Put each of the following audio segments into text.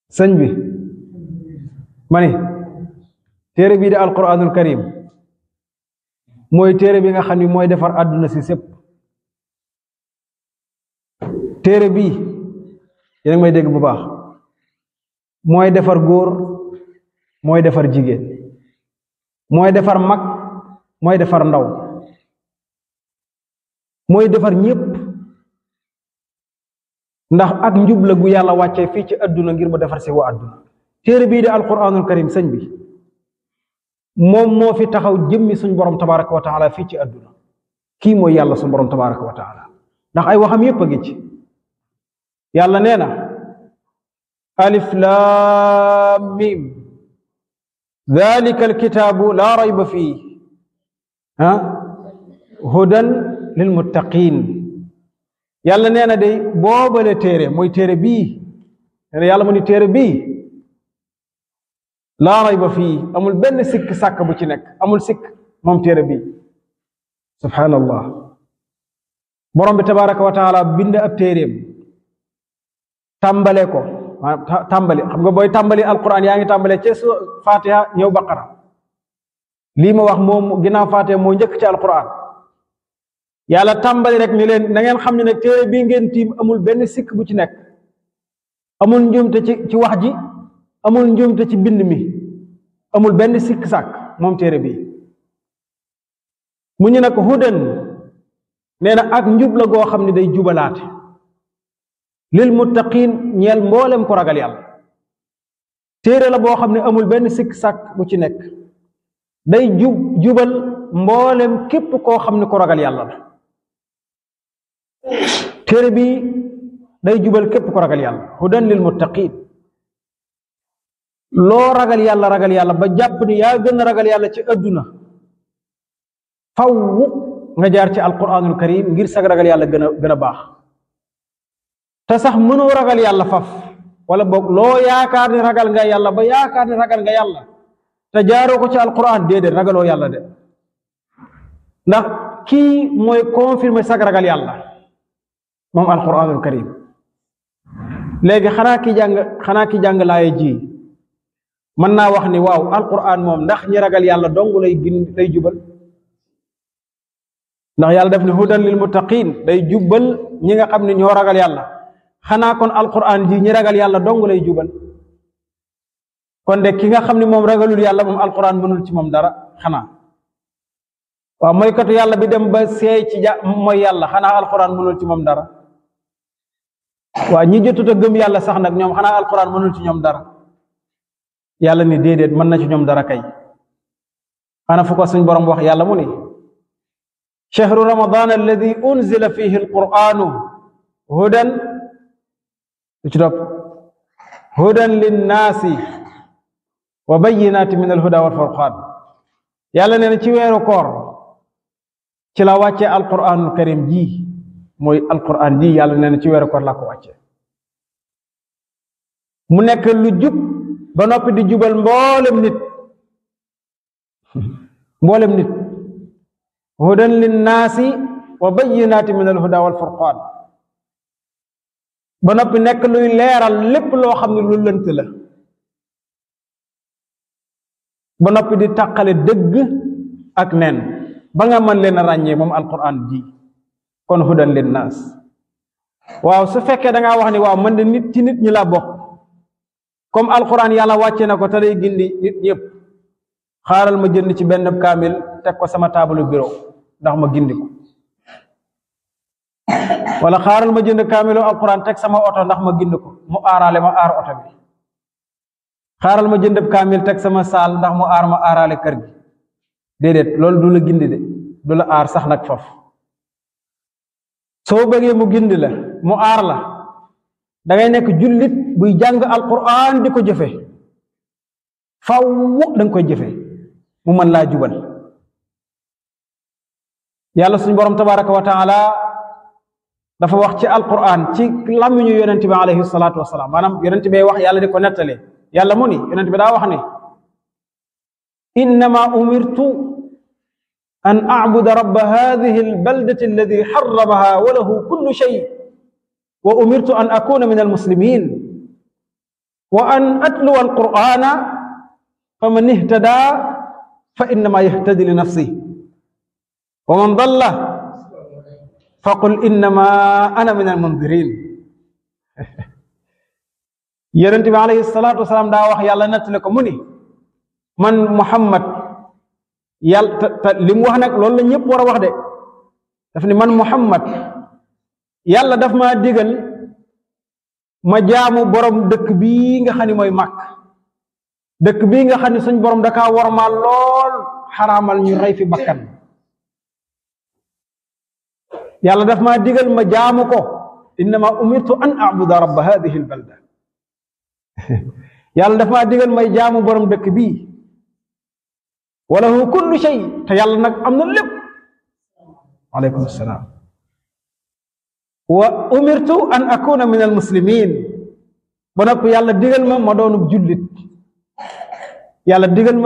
sëñ bi ma ni téere bii di alquranul karim mooy téere bi nga xam ni mooy defar àdduna si sépp téere bii yéen a may dégg bu baax mooy defar góor mooy defar jigéen mooy defar mag mooy defar ndaw mooy defar ñépp ndax ak njub la gu yàlla wàccee fii ci àdduna ngir mu defar si waa àdduna téere bii di alquranul karim sëñ bi moom moo fi taxaw jëmmi suñ borom tabaraka wa taala fii ci àdduna kii mooy yàlla suñ borom tabaraka wa taala ndax ay waxam yépp a ngi ci yàlla nee na alif laam mim dalika alkitaabu laa rayba fii hudan lil muttaqin yàlla nee na day boobale téere mooy téere bii nee na yàlla mu ni téere bii laa rayba fii amul benn sikk sàkk bu ci nekk amul sikk moom téere bii subhaanallah borom bi tabaraka wa taala bind ab téeréem tàmbale ko tàmbali xam nga booy tàmbali alquran yaa ngi tàmbale ci fatiha ñëw baqara lii ma wax moom ginnaaw fatiha moo njëkk ci alquran yàlla tàmbali rek ni leen na ngeen xam ne nag téere bii ngeen tiim amul benn sikk bu ci nekk amul njuumte ci wax ji amul njuumte ci bind mi amul benn sikk sàkk moom téere bii mu ñu ne ko hudan nee na ak njub la goo xam ne day jubalaate lil muttaqin ñeel mboolem ko ragal yàlla téere la boo xam ne amul benn sikk sàkk bu ci nekk day jubal mboolem képp koo xam ne ko ragal yàlla la téere bi day jubal képp ko ragal yàlla hudan lil muttaqin loo ragal yàlla ba jàpp ni yaa gën a ragal yàlla ci adduna faw nga jaar ci alquranul karim ngir sag ragal yàlla gën a baax te sax mënoo ragal yàlla faf wala boog loo yaakaar ni ragal nga yàlla ba yaakaar ni ragal nga yàlla te jaaroo ko ci alquran déedéet ragaloo yàlla de ndax kii mooy confirmer sag ragal yàlla moom alquranul karim léegi xanaa ki jàng laaye ji mën naa wax ni waaw alquran moom ndax ñi ragal yàlla dong lay jubal ndax yàlla def ne hudan lil muttaqin day jubal ñi nga xam ne ñoo ragal yàlla xanaa kon alquran ji ñi ragal yàlla dong lay jubal kon de ki nga xam ne moom ragalul yàlla moom alquran mënul ci moom dara xanaa waaw mooy katu yàlla bi dem ba seey ci mooy yàlla xanaa alquran mënul ci moom dara waaw ñi jotut a gëm yàlla sax nag ñoom xanaa alquran mënul ci ñoom dara yàlla ni déedéet mën na ci ñoom dara kay ana fu ko suñ borom wax yàlla mu ni shahru ramadan alladi unzila fihi alquranu hudan lu ci topp hudan linnaasi wa bayyinaati min alhuda wal furqaan yàlla nee na ci weeru koor ci la wàcce alquranul karim ji mooy alquran ji yàlla nee na ci weeru koor la ko wàcce mu nekk lu jub ba noppi di jubal mboolem nit hudan linnaasi wa bayyinaati min alhuda wal furqaan ba noppi nekk luy leeral lépp loo xam ne lu lënt la ba noppi di tàqale dëgg ak nen ba nga mën leen a ràññee moom alquran ji kon hudan linnaas waaw su fekkee da ngaa wax ni waaw man de nit ci nit ñi la bokk comme alquran yàlla wàcce na ko te day gindi nit ñëpp xaaral ma jënd ci benn kaamil teg ko sama taabalu bureau ndax ma gindi ko wala xaaral ma jënd kaamilu alquran teg sama oto ndax ma gind ko mu aaraale ma aar oto bi xaaral ma jënd kaamil teg sama saal ndax mu aar ma aaraale kër gi déedéet loolu du la gindi de du la aar sax nag faf soo bëggee mu gindi la mu aar la da ngay nekk jullit buy jàng alquran di ko jëfe faw da nga koy jëfe mu mën laa jubal yàlla suñu borom tabaraka wa taala dafa wax ci alquran ci làmmiñu yonent bi alayhi salaatu wasalaam maanaam yonent bi wax yàlla di ko nettale yàlla mu ni yonent bi daa wax ne innama umirtu an a'buda rabba hadhihi albaldati alladi harramaha wa lahu kullu shay wa umirtu an akuna min almuslimin wa an atluwa alqur'ana faman ihtada fa innama yahtadi li nafsi wa man dalla faqul innama ana min almundirin yonent bi alayhi salaatu wasalaam daa wax yàlla nettali ko mu ni man Muhammad yàlla te li mu wax nag loolu la ñëpp war a wax de daf ni man Muhammad yàlla daf maa digal ma jaamu borom dëkk bii nga xam ne mooy Màkk dëkk bii nga xam ne suñ borom dakaa wormaal lool xaraamal ñu rey fi bakkan yàlla daf maa digal ma jaamu ko innama umirtu an abuda rabba hadihi albalda yàlla daf maa digal may jaamu borom dëkk bii wa lahu kullu shay te yàlla nag am na lépp aleykum assalaam wa umirtu an akuna min almuslimin ba noppi yàlla digal ma ma doonub jullit yàlla digal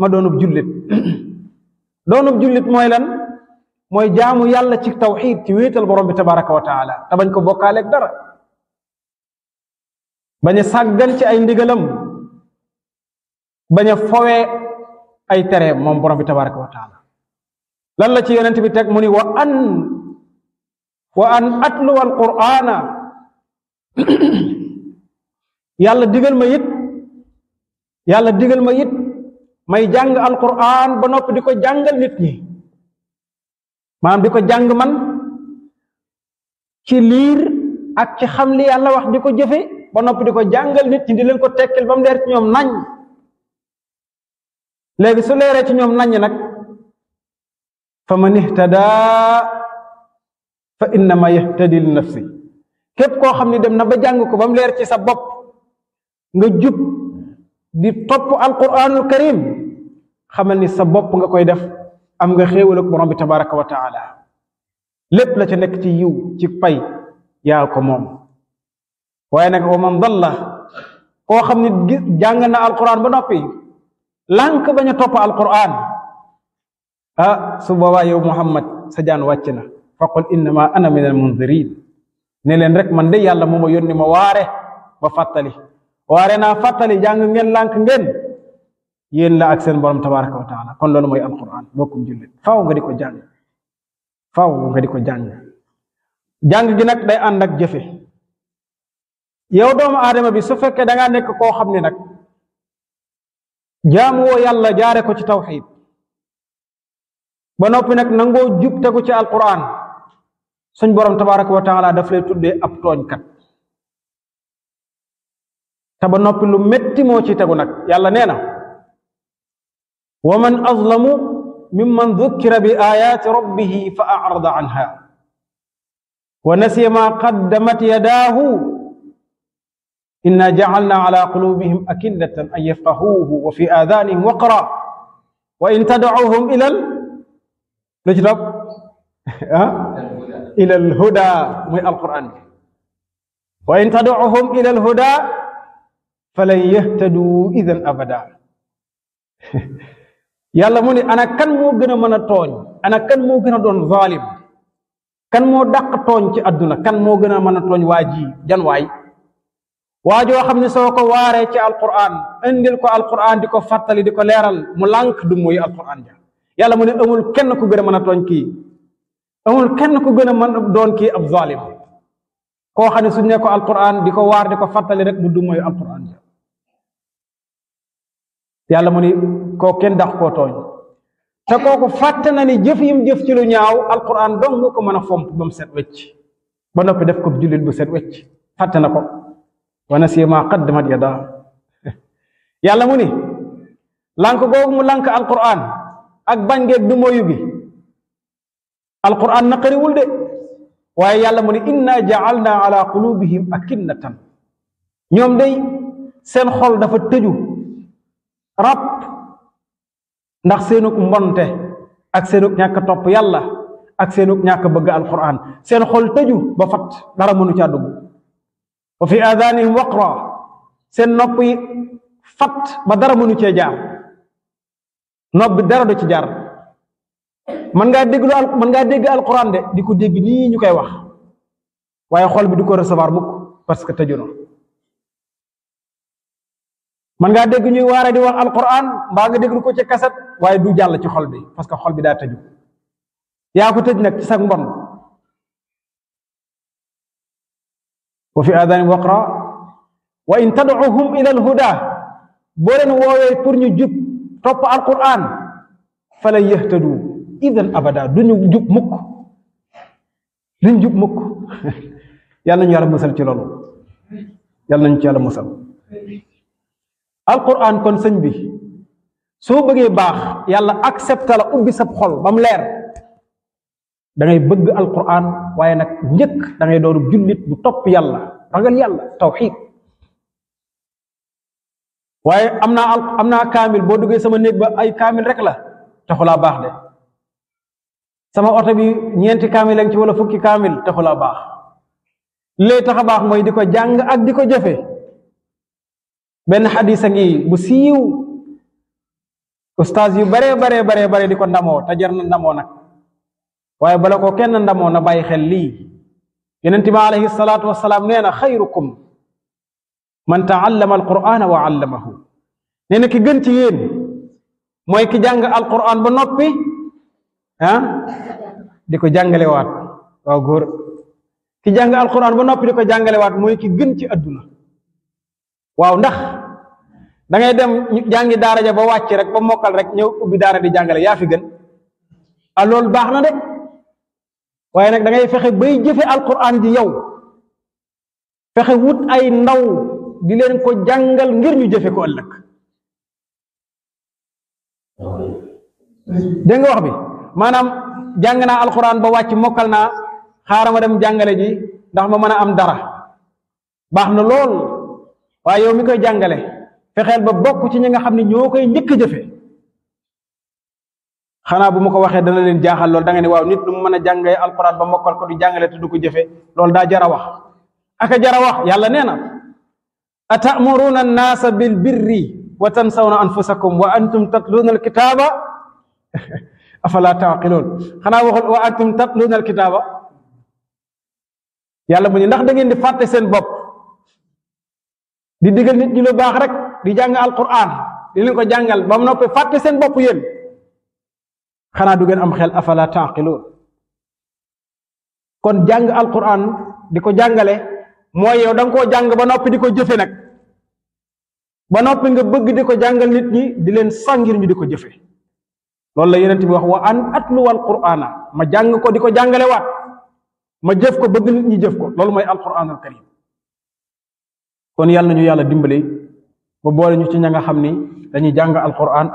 ma doonub jullit doonub jullit mooy lan mooy jaamu yàlla ci tawxiid ci wéetal borom bi tabaraka wa taala te bañ ko bokkaaleeg dara bañ a sàggan ci ay ndigalam bañ a fowee ay tereem moom borom bi tabaraka wa taala lan la ci yonent bi teg mu ni wa an atluwa alqur'ana yàlla digal ma it may jàng alqur'an ba noppi di ko jàngal nit ñi maanaam di ko jàng man ci liir ak ci xam li yàlla wax di ko jëfe ba noppi di ko jàngal nit ñi di leen ko tekkil ba mu leer ci ñoom nañ léegi su leeree ci ñoom nañ nag fa man ihtada fa innama yahtadi li nafsi képp koo xam ne dem na ba jàng ko ba mu leer ci sa bopp nga jub di topp alquranul karim xamal ni sa bopp nga koy def am nga xéewal ak borom bi tabaraka wa taala lépp la ca nekk ci yiw ci pay yaa ko moom waaye nag wa man dalla koo xam ne jàng na alquran ba noppi lànk bañ a topp alquran su boobaa yow Muhammad sa jaan wàcc na faqul innama ana min almundirin ne leen rek man de yàlla moo ma yónni ma waare ba fàttali waare naa fàttali jàng ngeen lànk ngeen yéen la ak seen borom tabaraka wa taala kon loolu mooy alquran bokkum jullit faaw nga di ko jàng faaw nga di ko jàng jàng gi nag day ànd ak jëfe yow doomu aadama bi su fekkee da ngaa nekk koo xam ne nag jaamu woo yàlla jaare ko ci tawxiid ba noppi nag nangoo jub tegu ci alquran suñ borom tabaraka wa taala daf lay tuddee ab tooñkat te ba noppi lu metti moo ci tegu nag yàlla nee na wa man azlamu mimman dukkira bi ayaati rabbihi fa a'rada anha wa nasiya ma qaddamat yadaahu inna ja'alna ala qulubihim akinnatan an yafqahuhu wa fi aadanihim waqra wa in tad'uhum lu ci topp ila alhuda muy alquran wa in tad'uhum ila alhuda falan yahtadu idan abada yàlla mu ne ana kan moo gën a mën a tooñ ana kan moo gën a doon zalim kan moo dàq tooñ ci àdduna kan moo gën a mën a tooñ waa ji jan waay waajoo xam ne soo ko waaree ci alquran indil ko alquran di ko fàttali di ko leeral mu lànk du muy alquran ja yàlla mu ne amul kenn ku gën a mën a tooñ kii amul kenn ku gën a mën a doon kii ab zalim koo xam ne suñ ne ko alquran di ko waar di ko fàttali rek mu du muy alquran ja yàlla mu ni koo kenn dax koo tooñ te kooku fàtte na ni jëf yim jëf ci lu ñaaw alquran dong nga ko mën a fomp ba mu set wecc ba noppi def ko jullit bu set wecc fàtte na ko wa nasiya ma qaddamat yadaa yàlla mu ni lànk googu mu lànk alquran ak bañ ngeeg du moyu gi alquran naqariwul de waaye yàlla mu ni inna ja'alna ala qulubihim akinnatan ñoom day seen xol dafa tëju rab ndax seenuk mbonte ak seenuk ñàkk topp yàlla ak seenuk ñàkk bëgg alquran seen xol tëju ba fat dara mënu caa dugg wa fi aadanihim waqra seen nopp yi fat ba dara mënu cee jaar nopp bi dara du ci jaar mën ngaa dégg alquran de di ko dégg nii ñu koy wax waaye xol bi du ko recevoir mukk parce que tëju na man ngaa dégg ñuy waare di wax alquran mbaa nga déglu ko ci kaset waaye du jàll ci xol bi parce que xol bi daa tëju yaa ko tëj nag ci sag mbon wa fi aadaanihim waqra wa in tad'uhum ila alhuda boo leen woowee pour ñu jub topp alquran falan yahtadu idan abada duñu jub mukk duñ jub mukk yàlla nañu yàlla musal ci loolu yàlla nañu ci yàlla musal alquran kon sëñ bi soo bëggee baax yàlla accepté la ubbi sab xol ba mu leer da ngay bëgg alquran waaye nag njëkk da ngay doon jullit bu topp yàlla ragal yàlla tawxiid waaye am naa kaamil boo duggee sama néeg ba ay kaamil rek la taxulaa baax de sama oto bi ñeenti kaamil lañ ci wala fukki kaamil taxulaa baax lay tax a baax mooy di ko jàng ak di ko jëfe benn xadis a ngi bu siiw ustaas yu bare di ko ndamoo te jar na ndamoo nag waaye bala ko kenn ndamoo na bàyyi xel lii yonent bi alayhi salaatu wasalaam nee na xayrukum man taallama alqur'ana wa allamahu nee na ki gën ci yéen mooy ki jàng alqur'an ba noppi di ko jàngalewaat waaw góor ki jàng alqur'an ba noppi di ko jàngalewaat mooy ki gën ci adduna waaw ndax da ngay dem jàngi daara ja ba wàcc rek ba mokkal rek ñëw ubbi daara di jàngale yaa fi gën loolu baax na de waaye nag da ngay fexe bay jëfe alquran ji yow fexe wut ay ndaw di leen ko jàngal ngir ñu jëfe ko ëllëg dégg nga wax bi maanaam jàng naa alquran ba wàcc mokkal naa xaaral ma dem jàngale ji ndax ma mën a am dara baax na lool waaye yow mi koy jàngale fexeel ba bokk ci ñi nga xam ne ñoo koy njëkk a jëfe xanaa bu ma ko waxee dana leen jaaxal loolu da nga ne waaw nit lu mu mën a jàngee alquran ba mokkal ko di jàngale te du ko jëfe loolu daa jara wax aka jara wax yàlla nee na atamuruna annaasa bil birri wa tansawna anfusakum wa antum tatluuna alkitaaba afala taaqiloon xanaa waxul wa antum tatluuna alkitaaba yàlla mu ne ndax da ngeen di fàtte seen bopp di digal nit ñi lu baax rek di jàng alquran di leen ko jàngal ba mu noppi fàtte seen bopp yéen xanaa du ngeen am xel afala taaqiloon kon jàng alquran di ko jàngale mooy yow da nga koo jàng ba noppi di ko jëfe nag ba noppi nga bëgg di ko jàngal nit ñi di leen sàngir ñu di ko jëfe loolu la yonent bi wax wa an atluwa alqurana ma jàng ko di ko jàngale waat ma jëf ko bëgg nit ñi jëf ko loolu mooy alquranul karim kon yàlla nañu yàlla dimbali ba boole ñu ci ña nga xam ni dañuy jàng alquran